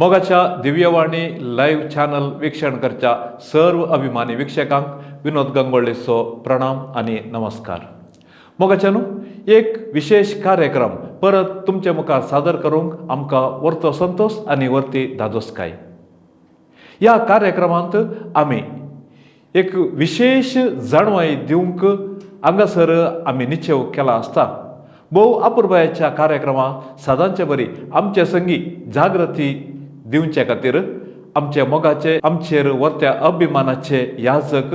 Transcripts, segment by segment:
मोगाच्या Divyavani live channel वीक्षण करच्या सर्व अभिमानी वीक्षकांक विनोद गंगोळ्ळेचो प्रणाम आनी नमस्कार. मोगाच्या न्हू, एक विशेष कार्यक्रम परत तुमचे मुखार सादर करूंक आमकां वर्तो संतोश आनी वर्ती धादोसकाय. ह्या कार्यक्रमांत आमी एक विशेष जाणवाय दिवंक हांगासर आमी निश्चेव केला आसता. भोव अपुरबायेच्या कार्यक्रमांत सदांचे बरी आमचे संगी जागृती दिवचे खातीर आमचे मोगाचे, आमचेर वर्त्या अभिमानाचे याजक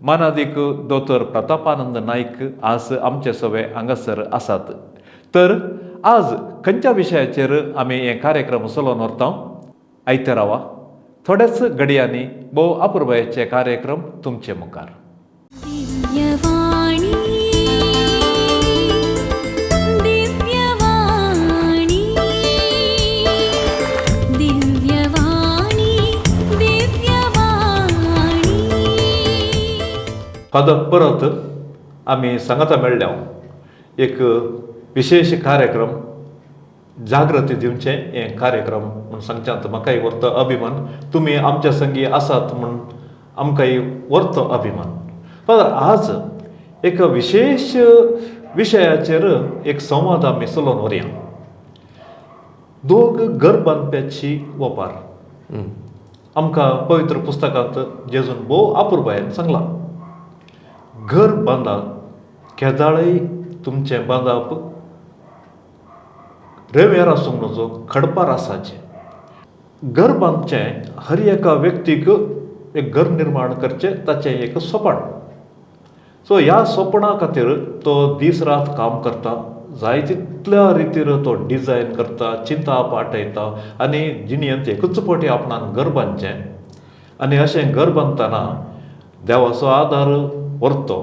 मानादीक दोतोर प्रतापानंद नायक आज आमचे सवे हांगासर आसात. तर आज खंयच्या विशयाचेर आमी हे कार्यक्रम चलोवन व्हरता, आयते रावा. थोड्याच घडयांनी भोव अपुरबायेचे कार्यक्रम तुमचे मुखार. दिव्यवाणी, दिव्यवाणी, दिव्यवाणी, दिव्यवाणी. फादर, परत आमी सांगाता मेळ्ळ्या. एक विशेष कार्यक्रम, जागृती दिवचें हें कार्यक्रम म्हूण सांगच्यांत म्हाकाय व्हरतो अभिमान. तुमी आमच्या संगी आसात म्हूण आमकांय व्हरतो अभिमान. फादर, आज एक विशेष विशयाचेर एक संवाद आमी चलोवन व्हरया. दोग घर बांदप्याची ओपार. आमकां पवित्र पुस्तकांत जेजून भोव अपुरबायेन सांगलां, घर बांदात केदाळय तुमचें बांदप रेंवेर आसूंक नजो, खडपार आसाचें. घर बांदचें हर एका व्यक्तीक एक घर निर्माण करचें ताचें एक सपन. सो ह्या सपना खातीर तो दीस रात काम करता, जाय तितल्या रितीर तो डिजायन करता, चिंताप आटयता आनी जिणेंत एकूच फावटी आपणान घर बांदचें. आनी अशें घर बांदतना देवाचो आदार व्हरतो.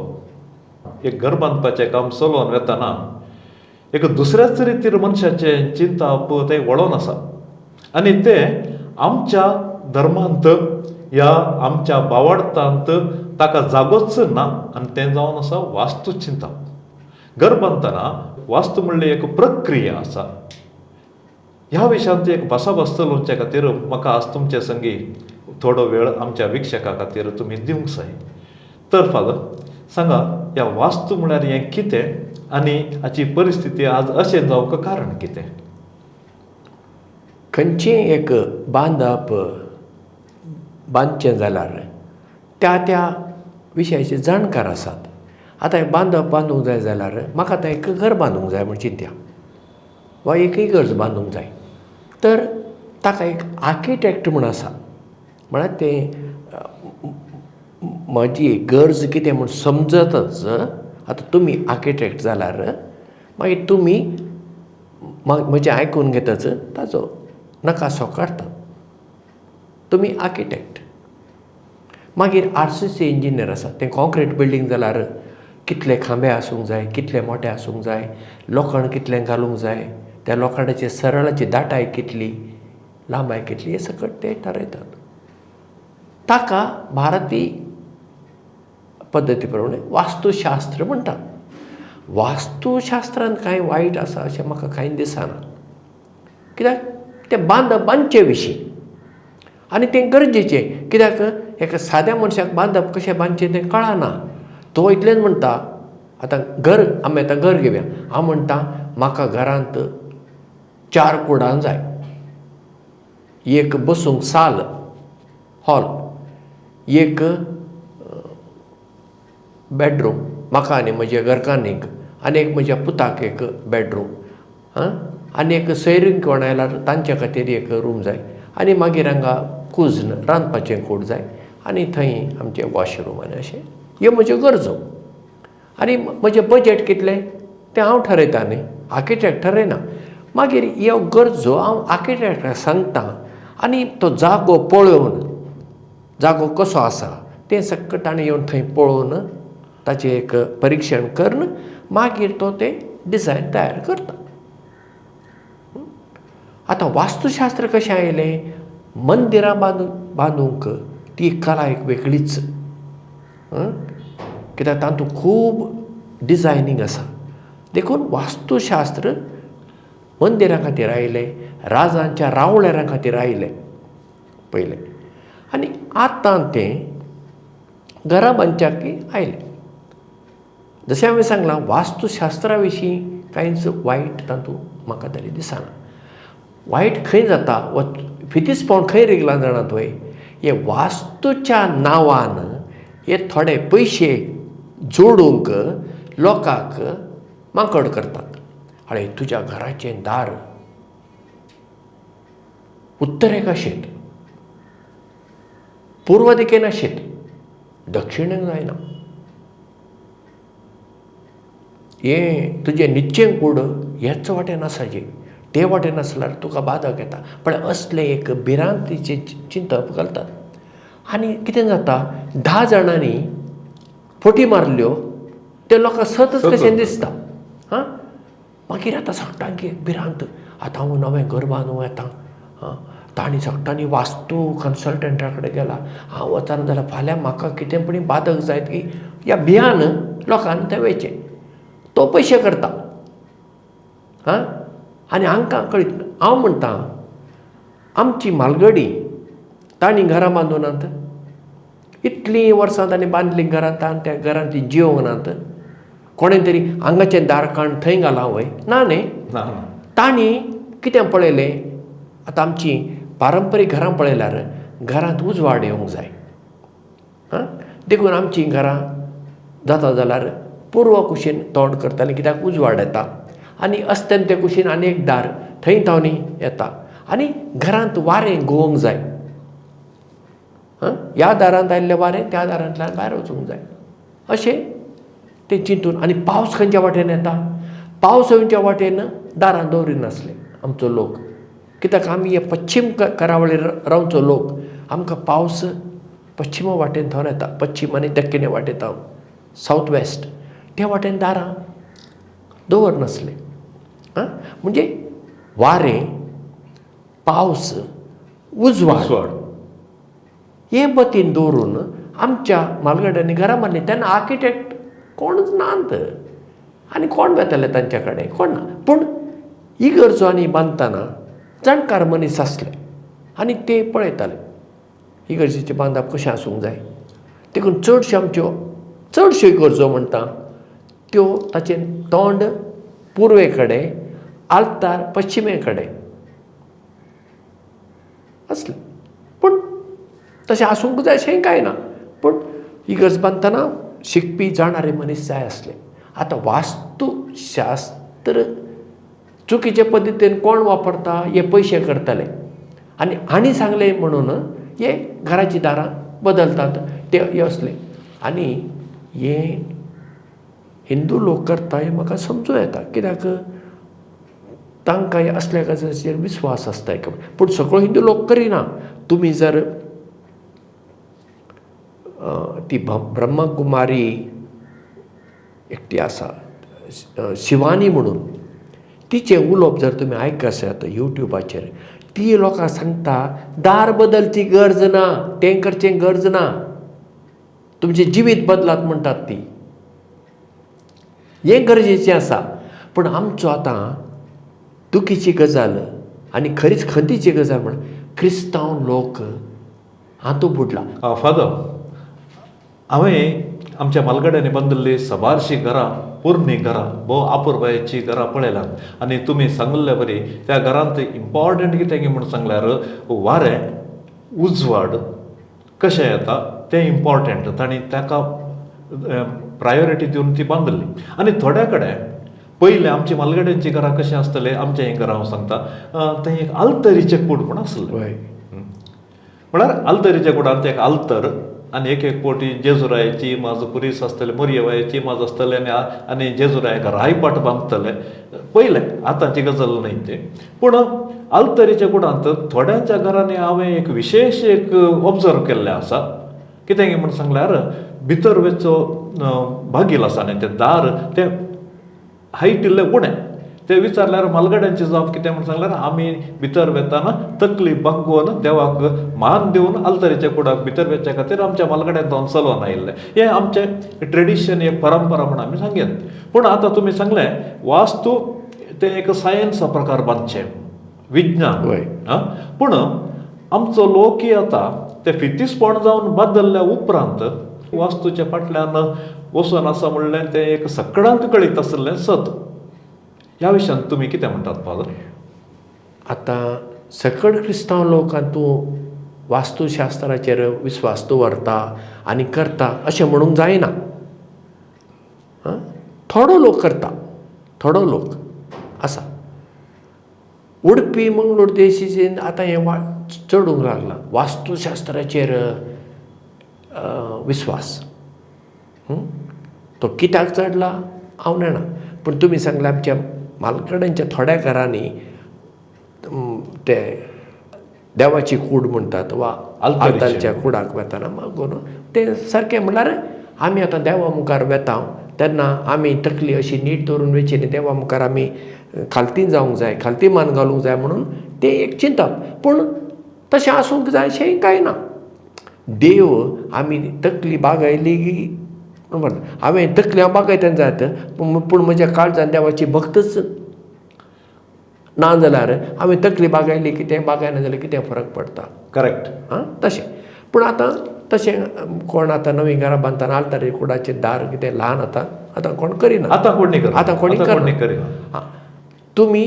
एक घर बांदपाचें काम चलोवन वेतना एक दुसऱ्याच रितीर मनशाचें चिंताप तें वळोन आसा आनी तें आमच्या धर्मांत ह्या आमच्या बावडतांत ताका जागोच ना आनी तें जावन आसा वास्तू चिंतप. घर बांदतना वास्तू म्हणल्यार एक प्रक्रिया आसा. ह्या विशयांत एक भासाभास चलोवचे खातीर म्हाका आज तुमचे संगी थोडो वेळ आमच्या विक्षका खातीर तुमी दिवंक जाय. तर फादर, सांगा, ह्या वास्तू म्हळ्यार हें कितें आनी हाची परिस्थिती आज अशें जावंक कारण कितें? खंयचें एक बांदप बांदचें जाल्यार त्या त्या विशयाचे जाणकार आसात. आतां हें बांदप बांदूंक जाय जाल्यार म्हाका आतां एक घर बांदूंक जाय म्हूण चिंत्या वा एक इगर्ज बांदूंक जाय, तर ताका एक आर्किटेक्ट म्हूण आसा. म्हळ्यार तें म्हजी गरज कितें म्हूण समजतच आतां तुमी आर्किटेक्ट जाल्यार मागीर तुमी म्हजें आयकून घेतच ताचो नकासो काडटात तुमी आर्किटेक्ट. मागीर आरसीसी इंजिनियर आसा, तें कॉन्क्रीट बिल्डींग जाल्यार कितले खांबे आसूंक जाय, कितले मोठे आसूंक जाय, लोखण कितलें घालूंक जाय, त्या लोखणाचे सरळाची दाटाय कितली, लांबाय कितली, हें सकट ते थारायतात. ताका भारतीय पद्दती प्रमाणे वास्तुशास्त्र म्हणटात. वास्तुशास्त्रांत कांय वायट आसा अशें म्हाका कांय दिसना, कित्याक तें बांदप बांदचे विशीं आनी तें गरजेचें. कित्याक एका साद्या मनशाक बांदप कशें बांदचें तें कळना. तो इतलेंच म्हणटा, आतां घर आमी आतां घर घेवया, हांव म्हणटा म्हाका घरांत 4 कुडां जाय, एक बसूंक साल हॉल, एक बेडरूम म्हाका आनी म्हज्या घरकान्नीक, आनी एक म्हज्या पुताक एक बेडरूम, आं, आनी एक सैरींक कोण आयल्यार तांच्या खातीर एक रूम जाय, आनी मागीर हांगा कुझन रांदपाचें कूड जाय, आनी थंय आमचें वॉशरूम, आनी अशें ह्यो म्हज्यो गरजो. आनी म्हजें बजट कितलें तें हांव ठरयता न्ही, आर्किटेक्ट ठरयना. मागीर ह्यो गरजो हांव आर्किटेक्टाक सांगता आनी तो जागो पळोवन, जागो कसो आसा तें सकट ताणें येवन थंय पळोवन ताचें एक परिक्षण करून मागीर तो तें डिजायन तयार करता. आतां वास्तुशास्त्र कशें आयलें, मंदिरां बांदूंक ती कला एक वेगळीच, कित्याक तातूंत खूब डिजायनींग आसा. देखून वास्तुशास्त्र मंदिरां खातीर आयलें, राजांच्या रावळेरां खातीर आयलें पयलें, आनी आतां तें घरां बांदच्याकय आयलें. जशें हांवें सांगलां, वास्तुशास्त्रा विशीं कांयच वायट तातूंत म्हाका तरी दिसना. वायट खंय जाता, वा फितीसपण खंय रिगलां जाणा तुवें, हे वास्तूच्या नांवान हे थोडे पयशे जोडूंक लोकांक माकड करतात. आरे तुज्या घराचें दार उत्तरेक आशेत, पूर्व दिकेन आशेत, दक्षिणेक जायना, हें तुजें निच्चें कूड हेच वाटेन आसाचें, ते वाटेन आसल्यार तुका बादक येता. पण असलें एक भिरांतीचें चिंतप घालतात. आनी कितें जाता, 10 जाणांनी फटी मारल्यो ते लोकांक सतच कशें दिसता. हां, मागीर आतां सगटांक एक भिरांत, आतां हांव नवें घर बांदूंक येता, हां, तांणी सगटांनी वास्तू कन्सल्टंटा कडेन गेला, हांव वचना जाल्यार फाल्यां म्हाका कितें पणी बादक जायत की ह्या भियान लोकांनी थंय वयचें. तो पयशे करता, हां, आनी हांकां कळीत ना. हांव म्हणटा आमची म्हालगडी तांणी घरां बांदूं नात, इतलीं वर्सां तांणी बांदलीं घरां, तांणी त्या घरांत ती जिवंक नात. कोणें तरी हांगाचें दार काण थंय घालां वय ना न्ही. तांणी कितें पळयलें, आतां आमची पारंपरीक घरां पळयल्यार घरांत उजवाड येवंक जाय, आं, देखून आमचीं घरां जाता जाल्यार पूर्व कुशीन तोंड करतालीं, कित्याक उजवाड येता, आनी अस्तंते कुशीन आनी एक दार थंय तावनी येता, आनी घरांत वारें घुंवंक जाय, आं, ह्या दारांत आयिल्लें वारें त्या दारांतल्यान भायर वचूंक जाय, अशें तें चिंतून. आनी पावस खंयच्या वाटेन येता, पावस येवच्या वाटेन दारां दवरिनासले आमचो लोक, कित्याक आमी हे पश्चीम करावळीर रावचो लोक, आमकां पावस पश्चिमा वाटेन थंय येता, पश्चीम आनी दक्षिणे वाटेन थावन सावथ वेस्ट त्या वाटेन दारां दवरनासले. आं, म्हणजे वारें, पावस, उजवाड हे मतीन दवरून आमच्या म्हालगड्यांनी घरां बांदलीं. तेन्ना आर्किटेक्ट कोणूच नात आनी कोण वेताले तांच्या कडेन, कोण ना. पूण इगर्जो आनी बांदतना जाणकार मनीस आसले आनी ते पळयताले इगर्जेचें बांदप कशें आसूंक जाय. देखून चडश्यो आमच्यो चडश्यो इगर्जो म्हणटा त्यो ताचें तोंड पुर्वे कडेन, आल्तार पश्चिमे कडेन आसलें. पूण तशें आसूंक जाय अशेंय कांय ना, पूण इगर्ज बांदतना शिकपी जाणारे मनीस जाय आसले. आतां वास्तुशास्त्र चुकीचे पद्दतीन कोण वापरता हे पयशे करतले, आनी हांणी सांगलें म्हणून हे घराचीं दारां बदलतात ते हे असले. आनी हे हिंदू लोक करता हें म्हाका समजूं येता, कित्याक तांकां असल्या गजालीचेर विस्वास आसता. पूण सगळो हिंदू लोक करिना. तुमी जर ती ब्रह्मकुमारी एकटी आसा शिवानी म्हणून, तिचें उलोवप जर तुमी आयकत युट्यूबाचेर, ती लोकांक सांगता दार बदलची गरज ना, तें करचें गरज ना, तुमचें जिवीत बदलात म्हणटात ती. हें गरजेचें आसा. पूण आमचो आतां दुखीची गजाल आनी खरीच खंतीची गजाल म्हण क्रिस्तांव लोक हातूंत बुडला. फादर, हांवें आमच्या म्हालगड्यांनी बांदिल्ली सबारशीं घरां, पोरणी घरां, भोव आपुरबायेचीं घरां पळयल्यात, आनी तुमी सांगिल्ले बरी त्या घरांत इम्पॉर्टंट कितें म्हूण सांगल्यार वारें, उजवाड कशें येता तें इम्पॉर्टंट, तांणी ताका प्रायोरिटी दिवन ती बांदिल्ली. आनी थोड्या कडेन पयलें आमची म्हालगड्यांचीं घरां कशीं आसतलें, आमचें हें घरां हांव सांगता, थंय एक आल्तरीचें कूड म्हूण आसलें. म्हळ्यार आल्तरीच्या कुडांत एक आल्तर आनी एक एक पोटी जेजुरायाची माज पुरीस आसतले, मोरयेबायची माज आसतले, आनी आनी जेजुरायाक रायपाट बांदतले पयलें, आतांची गजाल न्हय तें. पूण आल्तरीच्या कुडांत थोड्यांच्या घरांनी हांवें एक विशेश एक ऑब्जर्व केल्लें आसा, कितें म्हूण सांगल्यार भितर वचचो बागील आसा न्ही तें दार तें हायट इल्लें उणें, ते विचारल्यार म्हालगड्यांची जाप कितें म्हूण सांगल्यार आमी भितर वेताना तकली बागोवन देवाक मान दिवन आल्तरीच्या कुडाक भितर वचच्या खातीर आमच्या म्हालगड्यांक जावन चलोवन आयिल्लें. हें आमचें ट्रेडिशन, एक परंपरा म्हूण आमी सांगया. पूण आतां तुमी सांगलें वास्तू तें एक सायन्सा प्रकार बांदचें विज्ञान. वय. पूण आमचो लोकय आतां ते फितीसपण जावन बदल्ल्या उपरांत वास्तूच्या फाटल्यान वचून आसा म्हणलें तें एक सगळ्यांक कळीत आशिल्लें सत. ह्या विशयान तुमी कितें म्हणटात फादर? आतां सकड क्रिस्तांव लोकांत तूं वास्तुशास्त्राचेर विस्वास दवरता आनी करता अशें म्हणूंक जायना. थोडो लोक करता, थोडो लोक आसा. उडपी मंगळूर देशीचेर आतां हें चडूंक लागलां वास्तुशास्त्राचेर विस्वास. तो कित्याक चडला हांव नेणा, पूण तुमी सांगलें आमच्या मालकड्यांच्या थोड्या घरांनी ते देवाची कूड म्हणटात वा आल्तारच्या कुडाक वेतना मागून तें सारकें म्हणल्यार आमी आतां देवा मुखार वेता तेन्ना आमी तकली अशी नीट दवरून वयची न्ही, देवा मुखार आमी खालती जावंक जाय, खालती मान घालूंक जाय म्हणून तें एक चिंतप. पूण तशें आसूंक जाय अशेंय कांय ना. देव आमी तकली बागयली हांवें तकली हांव बागयतना जायत, पूण म्हज्या काळजान देवाची भक्तच ना जाल्यार हांवें तकली बागयली कितें बागयना जाल्यार कितें फरक पडटा? करेक्ट. आं तशें. पूण आतां तशें कोण आतां नवीं घरां बांदतना आल्तारी कुडाचें दार कितें ल्हान आतां आतां कोण करिना, आतां कोण करना, आतां कोणी करना. आं, तुमी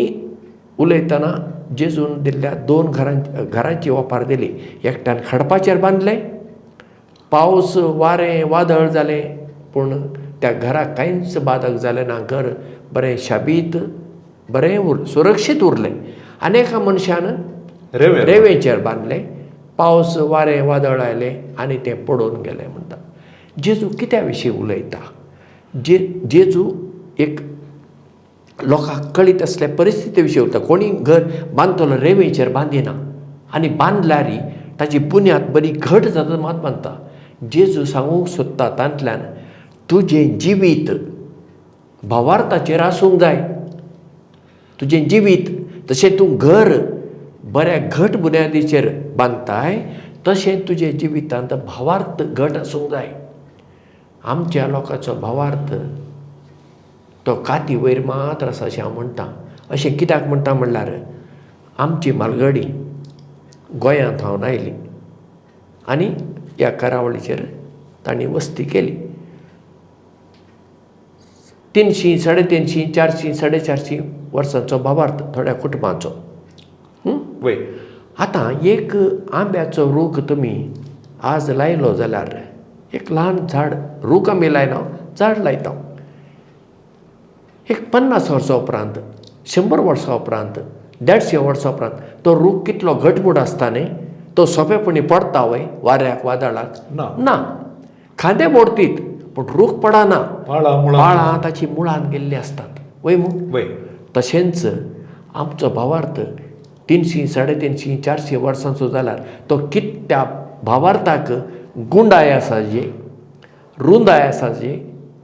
उलयतना जेजून दिल्ल्या दोन घरांची ओपार दिली. एकट्यान खडपाचेर बांदलें, पावस वारें वादळ जालें पूण त्या घराक कांयच बादक जालें ना, घर बरें शाबीत बरें सुरक्षीत उरलें. आनी एका मनशान रेवेंचेर बांदलें, पावस वारें वादळ आयलें आनी तें पडून गेलें म्हणटा. जेजू कित्या विशीं उलयता? जेजू एक लोकांक कळीत आसल्या परिस्थिती विशीं उलयता. कोणी घर बांदतलो रेवेंचेर बांदिना आनी बांदल्यार ताची बुन्याद बरी घट जाता मात बांदता. जेजू सांगूंक सोदता तांतल्यान तुजें जिवीत भावार्थाचेर आसूंक जाय, तुजें जिवीत तशें तूं घर बऱ्या घट बुन्यादीचेर बांदताय तशें तुजें जिवितांत भावार्थ घट आसूंक जाय. आमच्या लोकांचो भावार्थ तो काती वयर मात्र आसा अशें हांव म्हणटा. अशें कित्याक म्हणटा म्हणल्यार आमची मालगडी गोंयांत हांव आयली आनी ह्या करावळीचेर तांणी वस्ती केली. 300, 350, 400, 450 वर्सांचो भावार्थ थोड्या कुटुंबाचो. आतां एक आंब्याचो रूख तुमी आज लायलो जाल्यार एक ल्हान झाड, रूख आमी लायना, झाड लायता. एक 50 वर्सां उपरांत, 100 वर्सां उपरांत, 150 वर्सां उपरांत तो रूख कितलो घटमूट आसता न्ही, तो सोंपेपणी पडटा वय वाऱ्याक वादळाक? ना, खांदे मोडतीत पूण रूख पडना, पाळां ताची मुळान गेल्ली आसतात वय मू. तशेंच आमचो भावार्थ 300, 350, 400 वर्सांचो जाल्यार तो कित्या भावार्थाक गुंडाय आसा जे, रुंदाय आसा जे,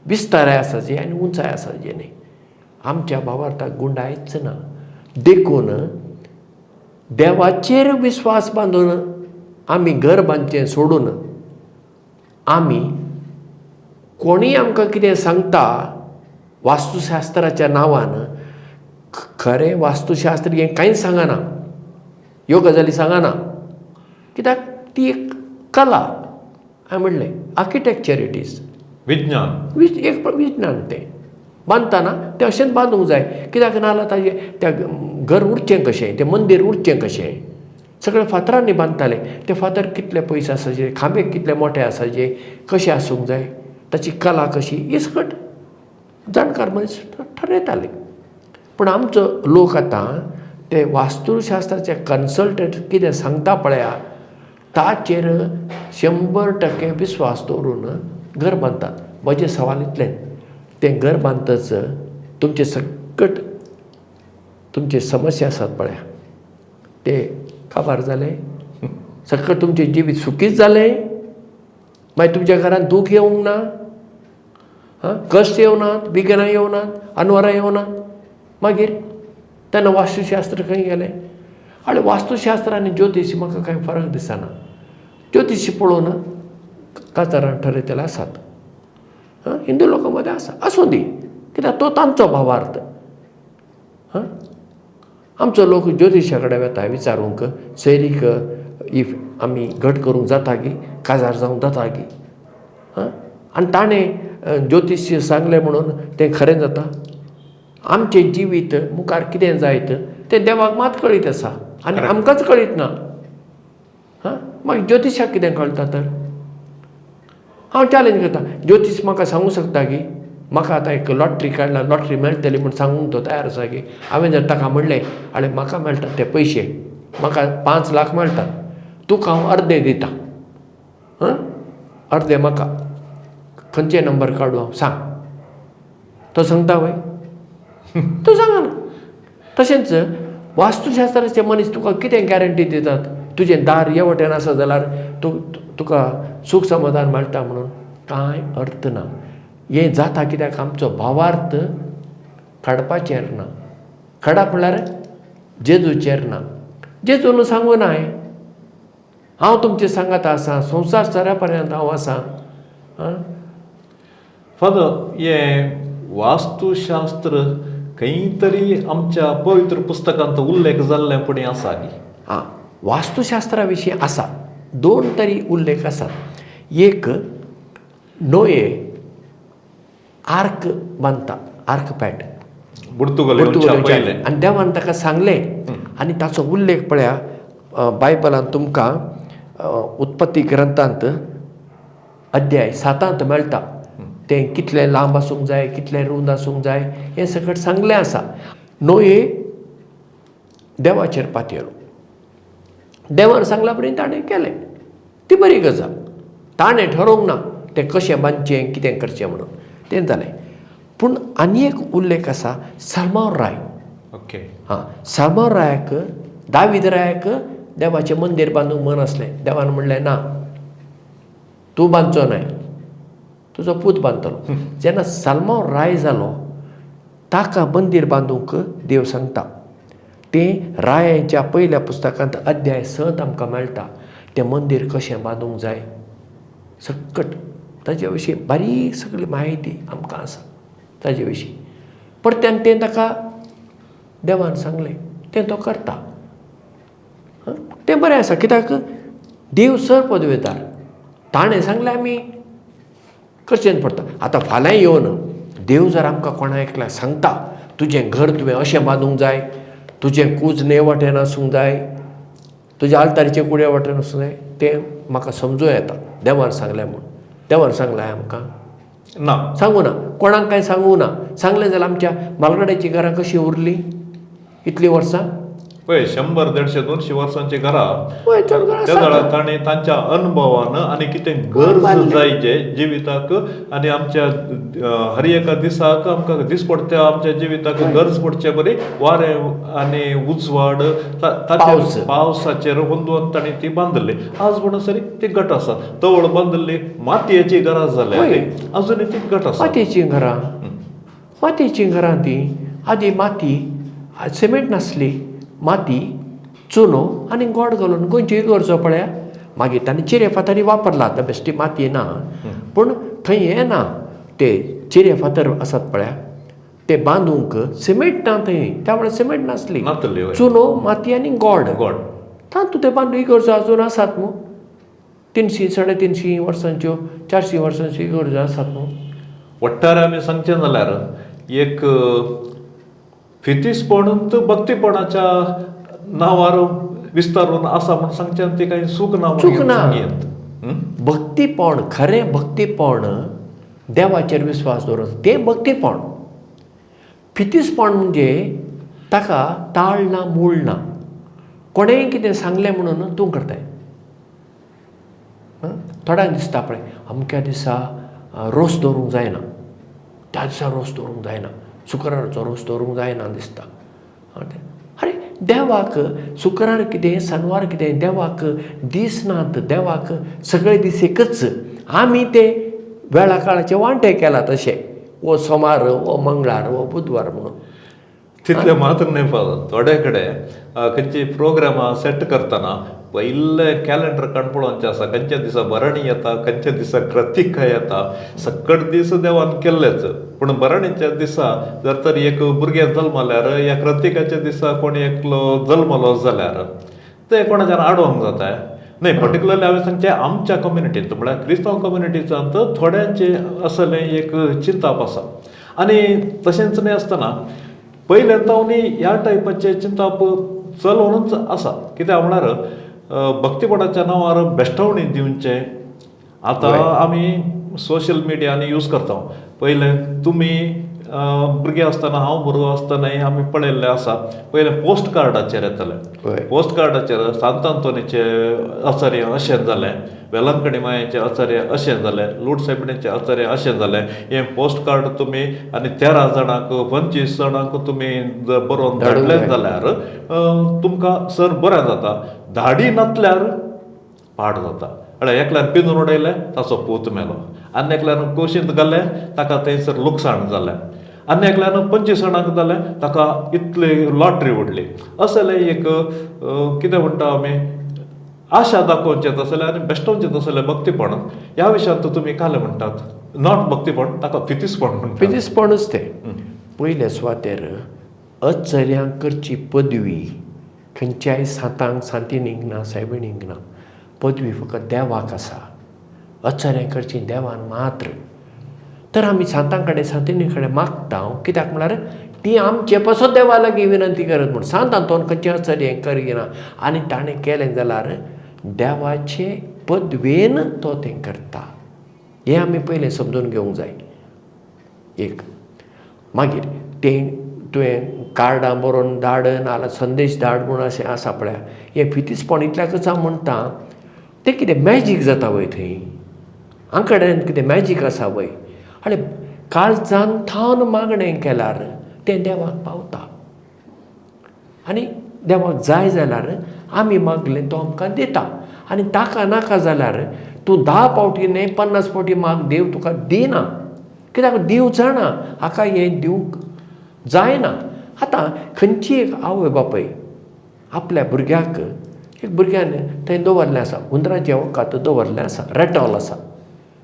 विस्ताराय आसा जे आनी उंचाय आसा जे न्ही. आमच्या भावार्थाक गुंडायच ना. देखून देवाचेर विस्वास बांदून आमी घर बांदचें सोडून आमी कोणीय आमकां कितें सांगता वास्तुशास्त्राच्या नांवान, खरें वास्तुशास्त्र हें कांयच सांगना, ह्यो गजाली सांगना, कित्याक ती एक कला. हांवें म्हणलें आर्किटेक्चर it is विज्ञान, एक विज्ञान. तें बांदतना तें अशेंच बांदूंक जाय, कित्याक नाजाल्यार ताजें त्या घर उरचें कशें, तें मंदीर उरचें कशें. सगळे फातरांनी बांदताले, ते फातर कितले पयस आसाचे, खांबे कितले मोठे आसाचे, कशें आसूंक जाय, ताची कला कशी, ही सकट जाणकार मनीस ठरयताले. पूण आमचो लोक आतां ते वास्तुशास्त्राचे कन्सल्टंट कितें सांगता पळया ताचेर 100% विस्वास दवरून घर बांदतात. म्हजें सवाल इतलें, तें घर बांदतच तुमचें सकट तुमचे समस्या आसात पळया ते काबार जालें, सकट तुमचें जिवीत सुखीच जालें, मागीर तुमच्या घरांत दूख येवंक ना, आं कश्ट येवनात, विघ्नां येवनात, अनवरां येवनात, मागीर तेन्ना वास्तुशास्त्र खंय गेलें? आनी वास्तुशास्त्र आनी ज्योतिशी म्हाका कांय फरक दिसना. ज्योतिशी पळोवन काजारां ठरयतले आसात, हिंदू लोकां मदें आसा, आसूं दी, कित्याक तो तांचो भावार्थ. हां, आमचो लोक ज्योतिशा कडेन वता विचारूंक सैरीक if आमी घट करूंक जाता गी, काजार जावंक जाता गी. हां, आनी ताणें ज्योतिश सांगलें म्हणून तें खरें जाता? आमचें जिवीत मुखार कितें जायत तें देवाक मात कळीत आसा आनी आमकांच कळीत ना. हां, मागीर ज्योतिशाक कितें कळटा तर? हांव चॅलेंज करता, ज्योतिश म्हाका सांगूंक शकता की म्हाका आतां एक लॉटरी काडला, लॉटरी मेळटली म्हूण सांगूंक तो तयार आसा की हांवें जर ताका म्हणलें आनी म्हाका मेळटात ते पयशे, म्हाका 5 लाख मेळटात, तुका हांव अर्दे दिता, हां, अर्दे म्हाका, खंयचे नंबर काडूं हांव सांग, तो सांगता वय? तो सांगना. तशेंच वास्तुशास्त्राचे मनीस तुका कितें गॅरंटी दितात? तुजें दार हे वटेन आसा जाल्यार तुका सूख समाधान मेळटा म्हणून कांय अर्थ ना. हें जाता कित्याक आमचो भावार्थ काडपाचेर ना. काडप म्हणल्यार जेजूचेर ना. जेजून सांगू ना हांव तुमचे सांगात आसा, संवसार सरा पर्यंत हांव आसा. फादर, हें वास्तुशास्त्र खंय तरी आमच्या पवित्र पुस्तकांत उल्लेख जाल्ले पुणी आसा न्ही? आं, वास्तुशास्त्रा विशीं आसा, 2 तरी उल्लेख आसात. एक, नोये आर्क बांदता, आर्क पॅट पुर्तुगाल आनी देवान ताका सांगलें आनी ताचो उल्लेख पळया बायबलान तुमकां उत्पत्ती ग्रंथांत अध्याय 7 मेळटा. तें कितलें लांब आसूंक जाय, कितलें रूंद आसूंक जाय हें सगळें सांगलें आसा. नोये देवाचेर पातयेलो, देवान सांगला पर्यंत ताणें केलें, ती बरी गजाल. ताणें ठरोवंक ना तें कशें बांदचें कितें करचें म्हणून, तें जालें. पूण आनी एक उल्लेख आसा साल्मांव राय. ओके, हां, साल्मांव रायाक, दावीद रायाक देवाचें मंदीर बांदूंक मन आसलें. देवान म्हणलें ना, तूं बांदचो न्हय, तुजो पूत बांदतलो. जेन्ना साल्मांव राय जालो ताका मंदीर बांदूंक देव सांगता. तें रायांच्या पयल्या पुस्तकांत अध्याय 6 आमकां मेळटा. तें मंदीर कशें बांदूंक जाय सकट ताजे विशीं बारीक सगळी म्हायती आमकां आसा ताजे विशीं. परत्यान तें ताका देवान सांगलें, तें तो करता. तें बरें आसा कित्याक देव सर पदवेदार, ताणें सांगलें आमी करचें पडटा. आतां फाल्यां येवन देव जर आमकां कोणा एकल्याक सांगता तुजें घर तुवें अशें बांदूंक जाय, तुजें कूज न्हंय वाटेन आसूंक जाय, तुज्या आल्तारीचे कुड्या वाटेन आसूंक जाय, तें म्हाका समजूं येता देवान सांगलें म्हूण. देवान सांगलें आमकां ना, सांगू ना, कोणाक कांय सांगू ना. सांगलें जाल्यार आमच्या मालगड्याचीं घरां कशीं उरलीं इतलीं वर्सां? पळय 100, 150, 200 वर्सांची घरां ताणें तांच्या अनुभवान आनी कितें गरज जाय जे जिविताक आनी आमच्या हर एका दिसाक आमकां दिसपडत्या आमच्या जिविताक गरज पडचे बरी वारें आनी उजवाड पावसाचेर होंदून ताणें ती बांदिल्ली. आज म्हणसर ती घट आसा, तवळ बांदिल्ली मातयेची घरां जाल्या, अजूनय ती घट आसा. मातयेचीं घरां, मातयेचीं घरां ती आदी माती, सिमेंट नासली, माती चुनो आनी गोड घालून गोंयची इगर्जो पळया. मागीर तांणी चिरे फातरी वापरला, आतां बेश्टी माती ना, पूण थंय हें ना, ते चिरे फातर आसात पळया ते बांदूंक सिमेंट ना थंय, त्या वेळार सिमेंट नासली, चुनो माती आनी गोड गोड तातूंत ते बांदून इगर्जो अजून आसात न्हू. 300, 350 वर्सांच्यो, 400 वर्सांच्यो इगर्जो आसात न्हू. वट्टारे आमी सांगचें जाल्यार एक फितीसपण भक्तीपणाच्या नांवार विस्तारून आसा म्हूण सांगचें ती कांय चूक ना, चूक ना. भक्तीपण, खरें भक्तीपण देवाचेर विस्वास दवरप तें भक्तीपण. फितीसपण म्हणजे ताका ताळ ना, मूळ ना, कोणेंय कितें सांगलें म्हणून तूं करताय. थोड्यांक दिसता पळय अमक्या दिसा रोस दवरूंक जायना, त्या दिसा रोस दवरूंक जायना, शुक्राराचो रोस दवरूंक जायना दिसता. अरे देवाक शुक्रार कितें, शनवार कितें, देवाक दीस नात, देवाक सगळे दीस एकच. आमी ते वेळा काळाचे वांटे केला तशें, वो सोमार, वो मंगळार, वो बुधवार म्हणून. तितले मात्र न्हय फादर, थोडे कडेन खंयची प्रोग्रामां सेट करतना पयलें कॅलेंडर काडून पळोवचें आसा, खंयच्या दिसा भरणी येता, खंयच्या दिसा कृतिका येता. सकट दीस देवान केल्लेच, पूण भरणीच्या दिसा जर तर एक भुरगें जल्मल्यार या कृतिकाच्या दिसा कोण एकलो जल्मलो जाल्यार ते कोणाच्यान आडोवंक जाता न्हय. पर्टिकुलरली हांवें सांगचें आमच्या कम्युनिटींत, म्हळ्यार क्रिस्तांव कम्युनिटींत थोड्यांचें असलें एक चिंताप आसा. आनी तशेंच न्हय आसतना पयलें तावनी ह्या टायपाचें चिंताप चलोवनूच आसा. कित्याक म्हळ्यार भक्तीपणाच्या नांवार बेश्टवणी दिवचें. आतां आमी सोशल मिडियानी यूज करता. पयलें तुमी भुरगे आसतना, हांव भुरगो आसतनाय आमी पळयल्लें आसा, पयलें पोस्ट कार्डाचेर येतलें. पोस्ट कार्डाचेर सांत आंतोनीचे आचार्य अशें जालें, वेलंकणी मायेचें आचार्य अशें जालें, लूट सायबिणीचें आचार्य अशें जालें. हें पोस्ट कार्ड तुमी आनी 13 जाणांक 25 जाणांक तुमी जर बरोवन धाडलें जाल्यार तुमकां सर बरें जाता. धाडी नासल्यार पाड जाता. म्हळ्यार एकल्यान पिंजून उडयलें ताचो पूत मेलो, आनी एकल्यान कुशींत घालें ताका थंयसर लुकसाण जालें, आनी एकल्यान 25 जाणांक जालें ताका इतली लॉटरी उडली. असलें एक कितें म्हणटा आमी आशा दाखोवचें तसलें आनी बेश्टोवचें तसलें भक्तीपण. ह्या विशयांत तुमी कालें म्हणटात, not भक्तीपण, ताका फितीसपण म्हणटात. फितीसपणूच तें. पयले सुवातेर अचर्यांक करची पदवी खंयच्याय सांतांक सांतिणींक ना, सायबिणींक ना. पदवी फकत देवाक आसा. अचर्यां करची देवान मात्र. तर आमी सांतां कडेन सांतिणी कडेन मागता, कित्याक म्हळ्यार ती आमचे पासत देवा लागीं विनंती करत म्हूण. सांत आंतोन खंयचें अचर्य करिना आनी ताणें केलें जाल्यार देवाचे पदवेन तो तें करता. हें आमी पयलें समजून घेवंक जाय. एक मागीर तें तुवें कार्डां बरोवन धाड नाजाल्यार संदेश धाड म्हूण अशें आसा पळय, हें फितीसपण इतल्याकूच हांव म्हणटा. तें कितें मॅजीक जाता वय थंय, आंकड्यान कितें मॅजीक आसा वय. आनी काळजान थावन मागणें केल्यार तें देवाक पावता आनी देवाक जाय जाल्यार आमी मागलें तो आमकां दिता. आनी ताका नाका जाल्यार तूं 10 फावटी न्हय 50 फावटी माग, देव तुका दिना. कित्याक देव जाणा हाका हें दिवंक जायना. आतां खंयची एक आवय बापूय आपल्या भुरग्याक, एक भुरग्यान थंय दवरलें आसा, हुंदराचें वखद दवरलें आसा, रेटॉल आसा,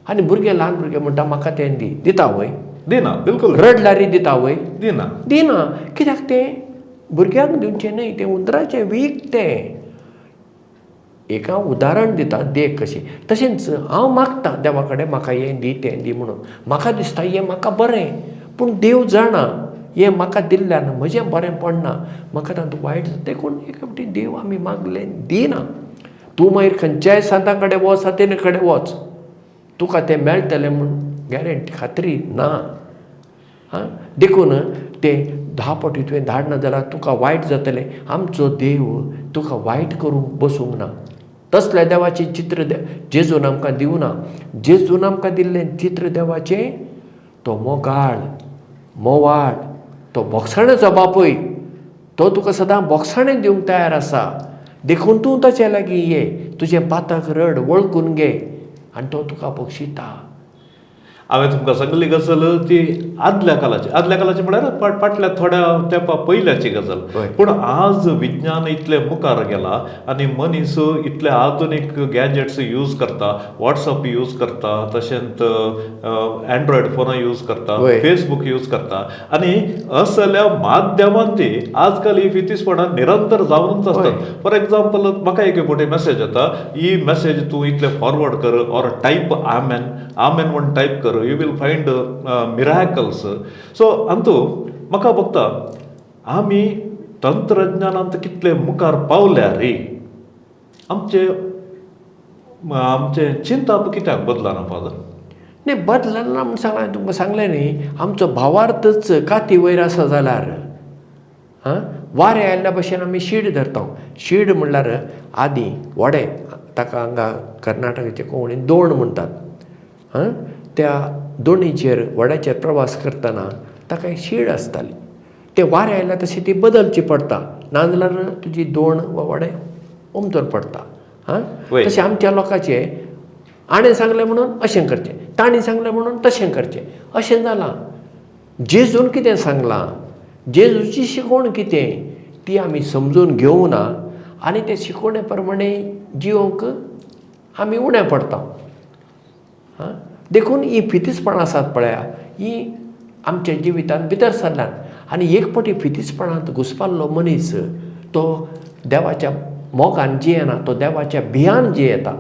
आनी भुरगें ल्हान भुरगें म्हणटा म्हाका तें दी, दिता वय? दिना, बिलकुल. रडल्यारय दिता वय? दिना, दिना. कित्याक तें भुरग्यांक दिवचें न्हय, तें हुंदराचें वीख. तें एक हांव उदाहरण दिता, देख कशी. तशेंच हांव मागता देवा कडेन म्हाका हें दी तें दी म्हणून, म्हाका दिसता हें म्हाका बरें, पूण देव जाणा हें म्हाका दिल्ल्यान म्हजें बरें पडना, म्हाका तातूंत वायट जाता. देखून एक फावटी देव आमी मागलें दिना. तूं मागीर खंयच्याय सांतां कडेन वच, सांतिणी कडेन वच, तुका तें मेळटलें म्हूण गॅरंटी खात्री ना. आं, देखून तें 10 फावटी तुवें धाडना जाल्यार तुका वायट जातलें. आमचो देव तुका वायट करूंक बसूंक ना. तसल्या देवाचें चित्र जेजून आमकां दिवना. जेजून आमकां दिल्लें चित्र देवाचें तो मोगाळ, मोवाळ, तो बोगसाणेचो बापूय, तो तुका सदां बोगसाणें दिवंक तयार आसा. देखून तूं ताचे लागीं ये, तुजें पातक रड, वळखून घे आनी तो तुका बक्षिता. हांवें तुमकां सांगली गजाल ती आदल्या कालाची, आदल्या कालाची म्हळ्यार फाटल्या थोड्या तेंपा पयल्याची गजाल. पूण आज विज्ञान इतलें मुखार गेलां आनी मनीस इतले आधुनीक गॅजेट्स यूज करता, वॉट्सअप यूज करता, तशेंच एन्ड्रॉयड फोनां यूज करता, फेसबूक यूज करता, आनी असल्या माध्यमान ती आजकाल ही फितीसपणां निरंतर जावनूच आसतात. फॉर एग्जाम्पल, म्हाका एक फावटी मॅसेज येता, ही मॅसेज तूं इतलें फॉरवर्ड कर ऑर टायप आमेन, आमेन म्हूण टायप कर, you will find miracles. So Antu म्हाका बघता आमी तंत्रज्ञानांत कितले मुखार पावल्या रे, आमचे आमचें चिंताप कित्याक बदलना फादर? न्ही बदलना म्हूण सांगलां तुमकां सांगलें न्ही, आमचो भावार्थच काती वयर आसा जाल्यार आं वारें आयिल्ल्या भशेन आमी शीड धरता. शीड म्हणल्यार आदीं व्हडें, ताका हांगा कर्नाटकाचे कोंकणीन दोण म्हणटात. आं, त्या दोणीचेर व्हड्याचेर प्रवास करतना ताका एक शीड आसताली. तें वारें आयल्यार तशी ती बदलची पडटा, नाजाल्यार तुजी दोण वा व्हडें उमथून पडटा. आं, तशें आमच्या लोकांचें हाणें सांगलें म्हणून अशें करचें, ताणें सांगलें म्हणून तशें करचें, अशें जालां. जेजून कितें सांगलां, जेजूची शिकवण कितें ती आमी समजून घेवना आनी ते शिकवणे प्रमाणे जिवंक आमी उणें पडटा. आं, देखून हीं फितीसपणां आसात पळया, हीं आमच्या जिवितांत भितर सरल्यात. आनी एक फावटी फितीसपणांत घुसपाल्लो मनीस तो देवाच्या मोगान जियेना, तो देवाच्या भियान जियेता.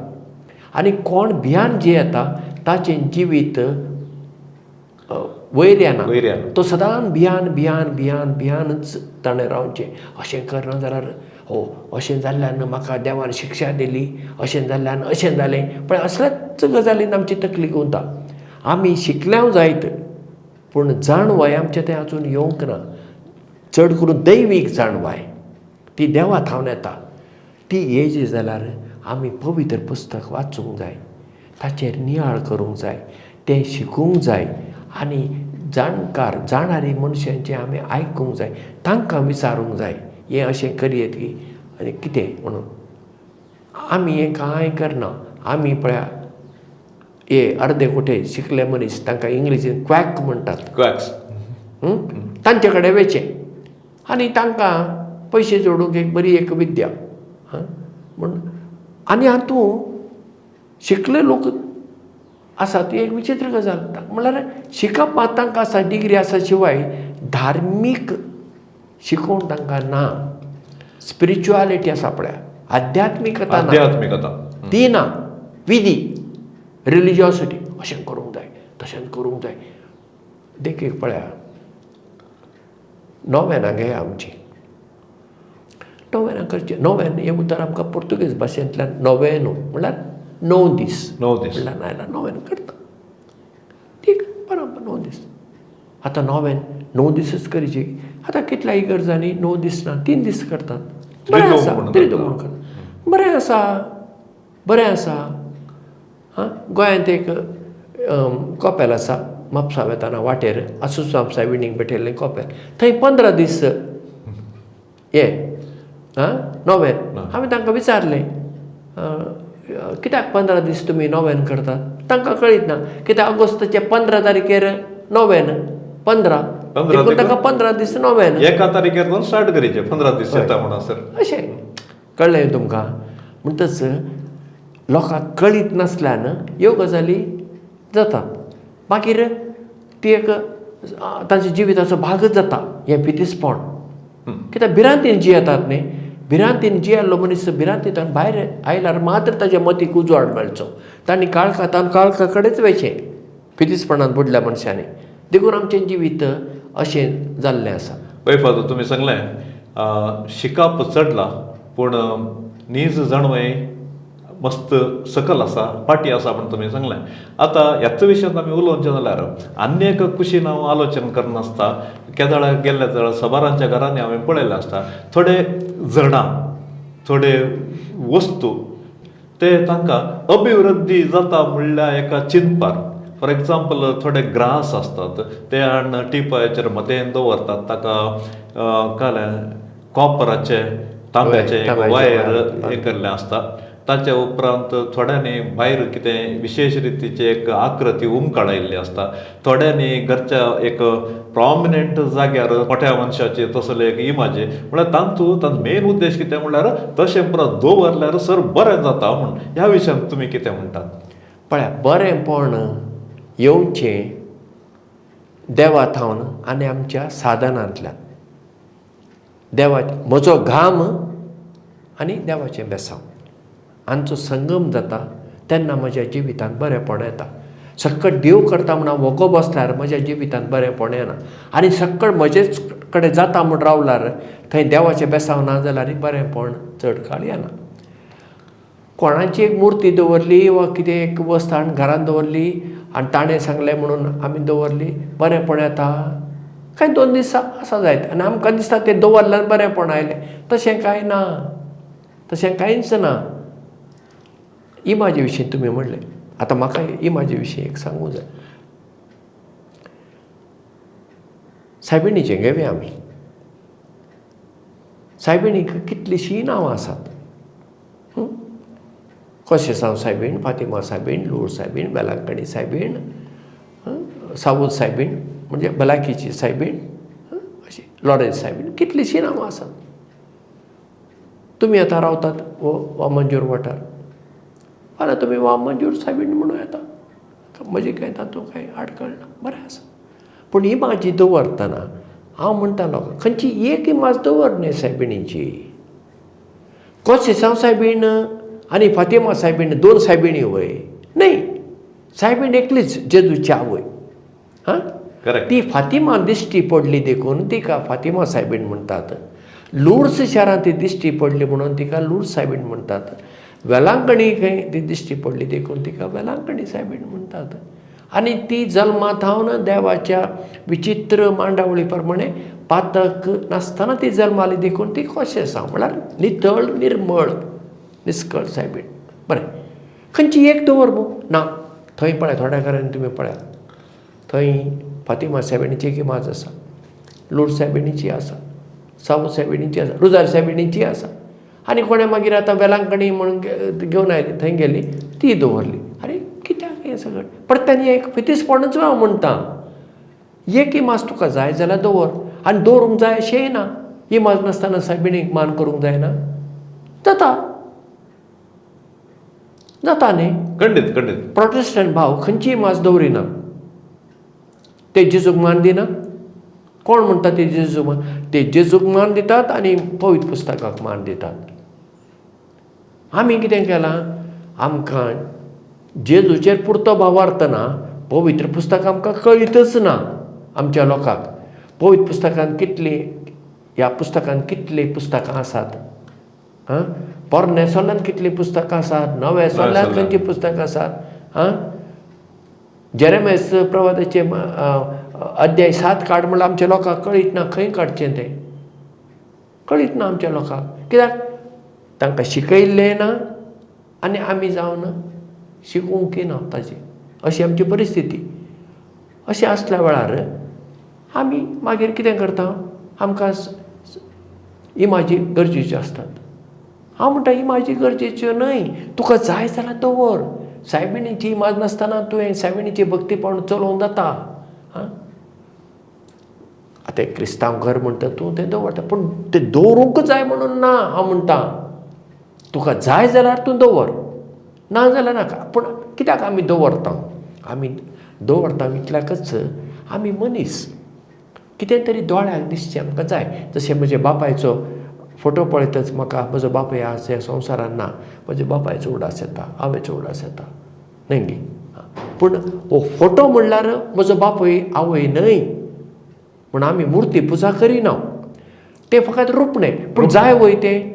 आनी कोण भियान जियेता ताचें जिवीत वयर येना, तो सदांच भियान भियान भियान भियानच ताणें रावचें. अशें करना जाल्यार हो अशें जाल्ल्यान म्हाका देवान शिक्षा दिली, अशें जाल्ल्यान अशें जालें. पळय असल्याच गजालीन आमची तकली घुंवता. आमी शिकल्याव जायत पूण जाणवाय आमचें तें आजून येवंक ना. चड करून दैवीक जाणवाय ती देवा थावन येता. ती येयची जाल्यार आमी पवित्र पुस्तक वाचूंक जाय, ताचेर नियाळ करूंक जाय, तें शिकूंक जाय आनी जाणकार जाणारी मनशांचें आमी आयकूंक जाय, तांकां विचारूंक जाय हें अशें करयेत की आनी कितें म्हणून. आमी हें कांय करना. आमी पळया हे अर्दे कुठे शिकले मनीस, तांकां इंग्लिशीन क्वॅक म्हणटात, क्वॅक्स, तांचे कडेन वेचें आनी तांकां पयशे जोडूंक एक बरी एक विद्या म्हूण. आनी हातूंत शिकले लोक आसा ती एक विचित्र गजाल म्हणल्यार शिकप मात तांकां आसा, डिग्री आसा, शिवाय धार्मीक शिकोवण तांकां ना. स्पिरिच्युआलिटी आसा पळया, आध्यात्मिकता, आध्यात्मिकता ती ना, विधी, रिलिजियोसिटी, अशें करूंक जाय तशें करूंक जाय. देखीक पळया नोवेनां घेया, आमची नोवेनां करचें. नोवेन हें उतर आमकां पुर्तुगेज भाशेंतल्यान नोवेनो म्हणल्यार 9 दीस, 9 दीस म्हणल्यार नायल्यार नोवेन करता, ठीक बरोबर 9 दीस. आतां नोवेन 9 दिसूच करची, आतां कितल्या इगर्जांनी 9 दीस ना 3 दीस करतात, बरें आसा, त्रिदो म्हणून करतात, बरें आसा, बरें आसा. आं, गोंयांत एक कॉपेल आसा म्हापसा वेताना वाटेर, आसूस म्हापसा विणींग पेटयल्लें कॉपेल, थंय 15 दीस हें आं नोवेन. हांवें तांकां विचारलें कित्याक 15 दीस तुमी नोवेन करतात? तांकां कळीत ना कित्याक ऑगस्टाचे 15 तारखेर नोवेन, 15, देखून तांकां 15 दीस नोवेन, एका तारखेर स्टार्ट करीचे 15 दीस येता म्हणून सर, अशें कळ्ळें तुमकां. म्हणटच लोकांक कळीत नासल्यान ह्यो गजाली जातात. मागीर ती एक तांच्या जिविताचो भागच जाता हें फितीसपण. कित्याक भिरांतीन जियेतात न्ही, भिरांतीन जियेल्लो मनीस भिरांतींतल्यान भायर आयल्यार मात्र ताच्या मतीक उजवाड मेळचो. तांणी काळखांत काळखा कडेच वयचें फितीसपणान बुडल्या मनशांनी. देखून आमचें जिवीत अशें जाल्लें आसा. वय फादर, तुमी सांगलें शिकप चडलां पूण नीज जाणवय मस्त सकल आसा, फाटी आसा म्हण तुमी सांगलें. आतां ह्याच विशयांत आमी उलोवचें जाल्यार आनी एक कुशीन हांव आलोचन करनासता केदळा गेल्ले जाल्यार सबारांच्या घरांनी हांवें पळयलें आसता थोडे झडां, थोडे वस्तू ते तांकां अभिवृद्धी जाता म्हणल्यार एका चिंतपार. फॉर एग्जाम्पल थोडे ग्रास आसतात ते हाडून टिपायाचेर मदेन दवरतात, ताका काले कॉपराचे तांब्याचे वायर हें केल्लें आसता. ताच्या उपरांत थोड्यांनी भायर कितें विशेश रितीची एक आकृती उमकाळयल्ली आसता, थोड्यांनी घरच्या एक प्रॉमिनंट जाग्यार मोठ्या मनशाची तसले एक इमाजी, म्हळ्यार तांतू तांचो मेन उद्देश कितें म्हणल्यार तशें परत दवरल्यार सर बरें जाता म्हूण. ह्या विशयांत तुमी कितें म्हणटात? पळया, बरेंपण येवचें देवा थावन आनी आमच्या साधनांतल्यान. देवा म्हजो घाम आनी देवाचें बेसांव हांचो संगम जाता तेन्ना म्हज्या जिवितांत बरेंपण येता. सक्कड देव करता म्हूण हांव वोगो बसल्यार म्हज्या जिवितांत बरेंपण येना, आनी सक्कड म्हजेच कडेन जाता म्हूण रावल्यार थंय देवाचें बेसांव ना जाल्यार बरेंपण चड काळ येना. कोणाची एक मुर्ती दवरली वा कितें एक वस्त हाडून घरांत दवरली आनी ताणें सांगलें म्हणून आमी दवरली, बरेंपण येता कांय 2 दीस आसा जायत आनी आमकां दिसता तें दवरल्यार बरेंपण आयलें, तशें कांय ना, तशें कांयच ना. इमाजे विशीं तुमी म्हणलें, आतां म्हाका इमाजे विशीं एक सांगूं जाय. सायबिणीचें घेवया आमी. सायबिणीक कितलींशीं नांवां आसात. कोशेसांव सायबीण, फातिमा सायबीण, लूर सायबीण, वेलांकणी सायबीण, सावूद सायबीण म्हणजे भलायकीची सायबीण, अशी लॉरेन्स सायबीण, कितलींशीं नांवां आसात. तुमी आतां रावतात वामनजूर वाठार, फाल्यां तुमी वामनजूर सायबीण म्हणूं येता, म्हजें कांय तातूंत कांय आडखळ ना, बरें आसा. पूण इमाजी दवरतना हांव म्हणटा लोकांक खंयची एक इमाज दवर न्ही सायबिणीची. कोसेसांव सायबीण आनी फातिमा सायबीण दोन सायबिणी वय न्हय, सायबीण एकलीच जेजूची आवय. हां, ती फातिमा दिश्टी पडली देखून तिका फातिमा सायबीण म्हणटात. लुर्स शारांत ती दिश्टी पडली म्हणून तिका लुर्स सायबीण म्हणटात. वेलांकणी खंय ती दिश्टी पडली देखून तिका वेलांकणी सायबीण म्हणटात. आनी ती जल्मा थावन देवाच्या विचित्र मांडावळी प्रमाणे पातक नासतना ती जल्माली देखून ती कोशेसांव म्हळ्यार नितळ निर्मळ निस्कळ सायबीण. बरें, खंयची एक दवर मू ना, थंय पळय थोड्या घरांनी तुमी पळयात, थंय फातिमा सायबिणीची एक इमाज आसा, लुर्द सायबिणीची आसा, सावू सायबिणीची आसा, रुजार सायबिणीची आसा. आनी कोणें मागीर आतां वेलांकणी म्हणून घेवन आयली, थंय गेली ती दवरली. आरे कित्याक हें सगळें? परत्यान एक फितीसपणूच हांव म्हणटा, एक इमाज तुका जाय जाल्यार दवर, आनी दवरूंक जाय अशेंय ना. इमाज नासतना सायबिणीक मान करूंक जायना, जाता जाता न्ही? खंडीत खंडीत. प्रोटेस्टंट भाव खंयची इमाज दवरिना, ते जेजूक मान दिना. कोण म्हणटा ते जेजूक मान? ते जेजूक मान दितात आनी पवित्र पुस्तकाक मान दितात. आमी कितें केलां, आमकां जेजूचेर पुरतो भावार्थ ना, पवित्र पुस्तक आमकां कळीतच ना. आमच्या लोकांक पवित्र पुस्तकान कितलीं, ह्या पुस्तकान कितलीं पुस्तकां आसात, आं, पोरण्या सोल्यांत कितलीं पुस्तकां आसात, नव्या सोल्यांत खंयचीं पुस्तकां आसात. आं, जेरेमेस प्रवादाचे अध्याय 7 काड म्हणल्यार आमच्या लोकांक कळीत ना, खंय काडचें तें कळीत ना आमच्या लोकांक. कित्याक तांकां शिकयल्लें ना आनी आमी जावन शिकूंक ना ताची, अशी आमची परिस्थिती. अशें आसल्या वेळार आमी मागीर कितें करता, आमकां इमाजी गरजेच्यो आसतात. हांव म्हणटा इमाजी गरजेच्यो न्हय, तुका जाय जाल्यार दवर. सायबिणीची इमाज नासतना तुवें सायबिणीची भक्तीपण चलोवंक जाता. आं, आतां क्रिस्तांव घर म्हणटा तूं तें दवरता, पूण तें दवरूंक जाय म्हणून ना. हांव म्हणटा तुका जाय जाल्यार तूं दवर, ना जाल्यार नाका. पूण कित्याक आमी दवरता? आमी दवरता इतल्याकच आमी मनीस, कितें तरी दोळ्याक दिसचें आमकां जाय. जशें म्हज्या बापायचो फोटो पळयतच म्हाका म्हजो बापूय आज ह्या संवसारान ना, म्हज्या बापायचो उडास येता, आवयचो उडास येता, न्हय गी? पूण हो फोटो म्हणल्यार म्हजो बापूय आवय न्हय, पूण आमी मुर्ती पुजा करिना, तें फकत रुपणें. पूण जाय वय तें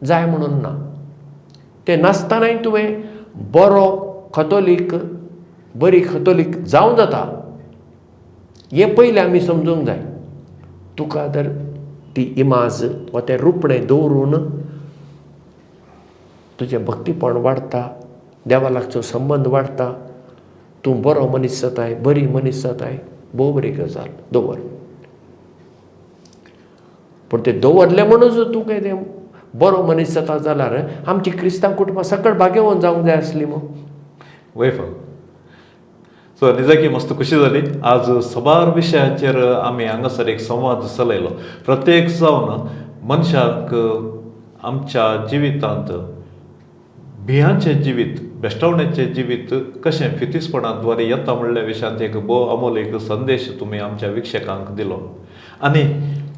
जाय म्हणून ना, तें नासतनाय तुवें बरो कथोलीक, बरी कथोलीक जावं जाता. हें पयलें आमी समजूंक जाय. तुका जर ती इमाज वा तें रुपणें दवरून तुजें भक्तीपण वाडटा, देवा लागचो संबंद वाडटा, तूं बरो मनीस जाताय, बरी मनीस जाताय, भोव बरी गजाल, दवर. पूण तें दवरलें म्हणून तूं काय तें बरो मनीस जाता जाल्यार आमची क्रिस्तांव कुटुंबां सकळ भाग्यवंत जावंक जाय आसली मू. वय फादर. सो निजाकी मस्त खुशी जाली आज सबार विशयांचेर आमी हांगासर एक संवाद चलयलो. प्रत्येक जावन मनशाक आमच्या जिवितांत भियांचें जिवीत, बेश्टावण्याचें जिवीत कशें फितीसपणा द्वारे येता म्हणल्या विशयांत एक भोव अमोल एक संदेश तुमी आमच्या विक्षकांक दिलो आनी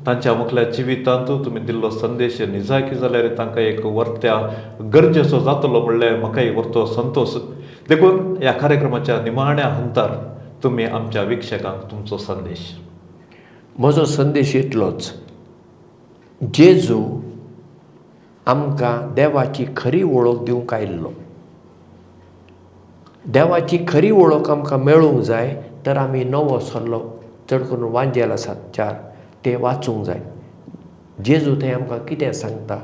तांच्या मुखल्या जिवितांत तुमी दिल्लो संदेश निजाकी जाल्यार तांकां एक वर्त्या गरजेचो जातलो म्हणल्यार म्हाकाय वर्तो संतोश. देखून ह्या कार्यक्रमाच्या निमाण्या हंतार तुमी आमच्या विक्षकांक तुमचो संदेश. म्हजो संदेश इतलोच, जेजू आमकां देवाची खरी वळख दिवंक आयिल्लो. देवाची खरी वळख आमकां मेळूंक जाय तर आमी नवो सल्लो, चड करून वांजेल आसात 4, ते वाचूंक जाय. जेजू थंय आमकां कितें सांगता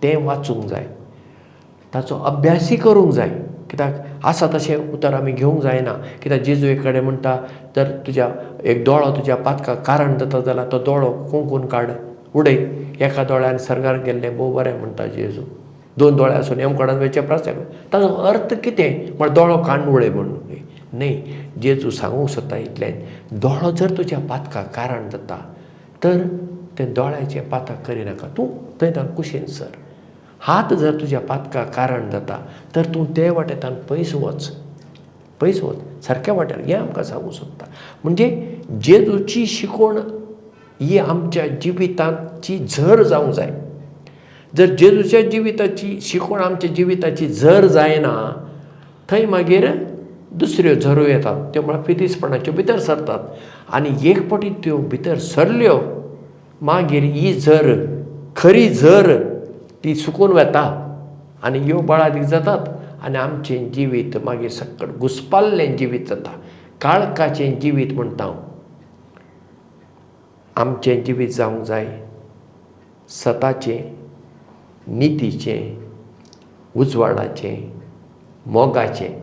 तें वाचूंक जाय, ताचो अभ्यासय करूंक जाय. कित्याक आसा तशें उतर आमी घेवंक जायना. कित्याक जेजू एक कडेन म्हणटा, जर तुज्या एक दोळो तुज्या पातकाक कारण जाता जाल्यार तो दोळो कुंकून काड, उडय. एका दोळ्यान सर्गार गेल्लें भोव बरें म्हणटा जेजू. 2 दोळे आसून यमकडान वयचें प्रास. ताचो अर्थ कितें म्हळ्यार दोळो काडून उडय म्हणून न्हय. जेजू सांगूंक सोदता इतलें, दोळो जर तुज्या पातकाक कारण जाता तर तें दोळ्याचें पातक करिनाका, तूं थंय ताका कुशीन सर. हात जर तुज्या पातकाक कारण जाता तर तूं ते वाटेंतल्यान पयस वच, पयस वच, सारक्या वाटेर. हें आमकां सांगूंक सोदता. म्हणजे जेजूची शिकवण ही आमच्या जिवितांची झर जावंक जाय. जर जेजूच्या जिविताची शिकवण आमच्या जिविताची झर जायना थंय मागीर दुसऱ्यो झरो येतात, त्यो म्हळ्यार फितीसपणाच्यो भितर सरतात. आनी एक फावटी त्यो भितर सरल्यो मागीर ही झर, खरी झर ती सुकून वता आनी ह्यो बळादीक जातात आनी आमचें जिवीत मागीर सक्कड घुसपाल्लें जिवीत जाता, काळखाचें जिवीत म्हणटा हांव. आमचें जिवीत जावंक जाय सताचें, नितीचें, उजवाडाचें, मोगाचें.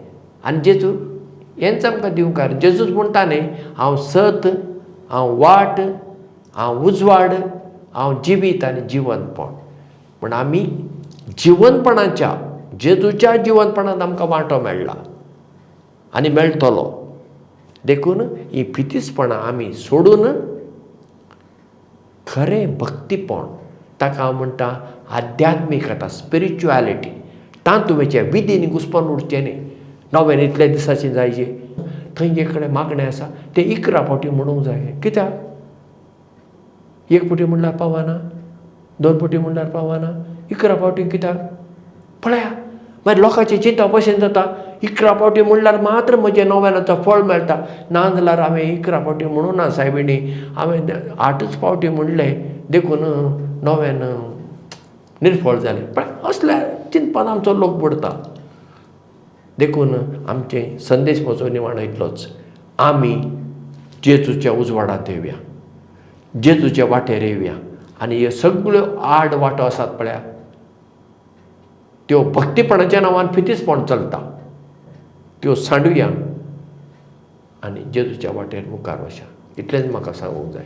आनी जेजू हेंच आमकां दिवंक कारण जेजूच म्हणटा न्ही, हांव सत, हांव वाट, हांव उजवाड, हांव जिवीत आनी जिवनपण. पूण आमी जिवनपणाच्या, जेजूच्या जिवनपणांत आमकां वांटो मेळ्ळा आनी मेळटलो. देखून ही फितीसपणां आमी सोडून खरें भक्तीपण, ताका हांव म्हणटा आध्यात्मिकता, स्पिरिच्युएलिटी, तातूंत विधीन घुसपोन उरचें न्ही. नव्यान इतल्या दिसाचें जायचे, थंय एक कडेन मागणें आसा तें 11 फावटी म्हणूंक जाय. कित्याक? एक फावटी म्हणल्यार पावना, 2 फावटी म्हणल्यार पावना, 11 फावटी कित्याक? पळया मागीर लोकांचें चिंतप अशें जाता, 11 फावटी म्हणल्यार मात्र म्हजें नव्यानाचो फळ मेळटा, ना जाल्यार हांवें 11 फावटी म्हणूं ना सायबिणी, हांवें 8च फावटी म्हणलें देखून नव्यान निर्फळ जालें. पण असल्या चिंतपान आमचो लोक बुडटा. देखून आमचें संदेश म्हजो निमाणो इतलोच, आमी जेजूच्या उजवाडांत येवया, जेजूच्या वाटेर येवया आनी ह्यो सगळ्यो आड वाटो आसात पळया त्यो भक्तीपणाच्या नांवान फितीसपण चलता, त्यो सांडुया आनी जेजूच्या वाटेर मुखार वशा. इतलेंच म्हाका सांगूंक जाय.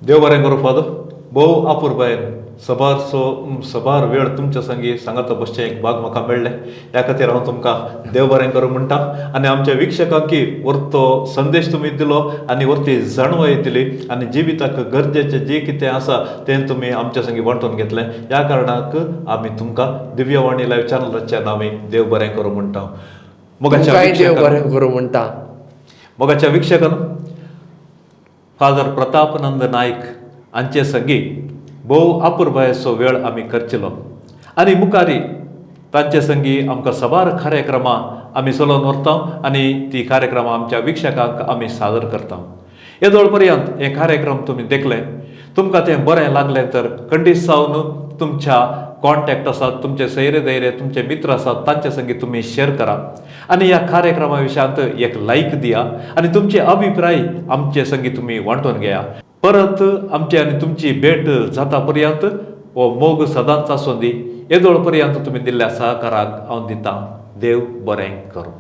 देव बरें करूं फादर. भोव आपुरबायेन सबारसो सबार वेळ तुमच्या संगी सांगात बसचें एक भाग म्हाका मेळ्ळें, ह्या खातीर हांव तुमकां देव बरें करूं म्हणटा. आनी आमच्या वीक्षकांकी वरतो संदेश तुमी दिलो आनी वरती जाणवाय दिली आनी जिविताक गरजेचें जें कितें आसा तें तुमी आमच्या संगी वांटून घेतलें. ह्या कारणाक आमी तुमकां दिव्यवाणी लायव्ह चॅनलाच्या नांवी देव बरें करूं म्हणटा. देव बरें करूं म्हणटा. मोगाच्या वीक्षकान फादर प्रतापनंद नायक हांचे संगी भोव आपुरबायेचो वेळ आमी खर्चिलो आनी मुखारी तांचे संगी आमकां सबार कार्यक्रमां आमी चलोवन व्हरता आनी ती कार्यक्रमां आमच्या वीक्षकांक आमी सादर करता. येदोळ पर्यंत हे कार्यक्रम तुमी देखले, तुमकां तें बरें लागलें तर खंडीत जावन तुमच्या कॉन्टॅक्ट आसात, तुमचे सैरे दैरे, तुमचे मित्र आसात तांचे संगी तुमी शेअर करा आनी ह्या कार्यक्रमा विशयांत एक लायक दिया आनी तुमचे अभिप्राय आमचे संगी तुमी वांटून घेया. परत आमची आनी तुमची भेट जाता पर्यंत हो मोग सदांच आसूं दी. येदोळ पर्यंत तुमी दिल्ल्या सहकाराक हांव दितां. देव बरें करूं.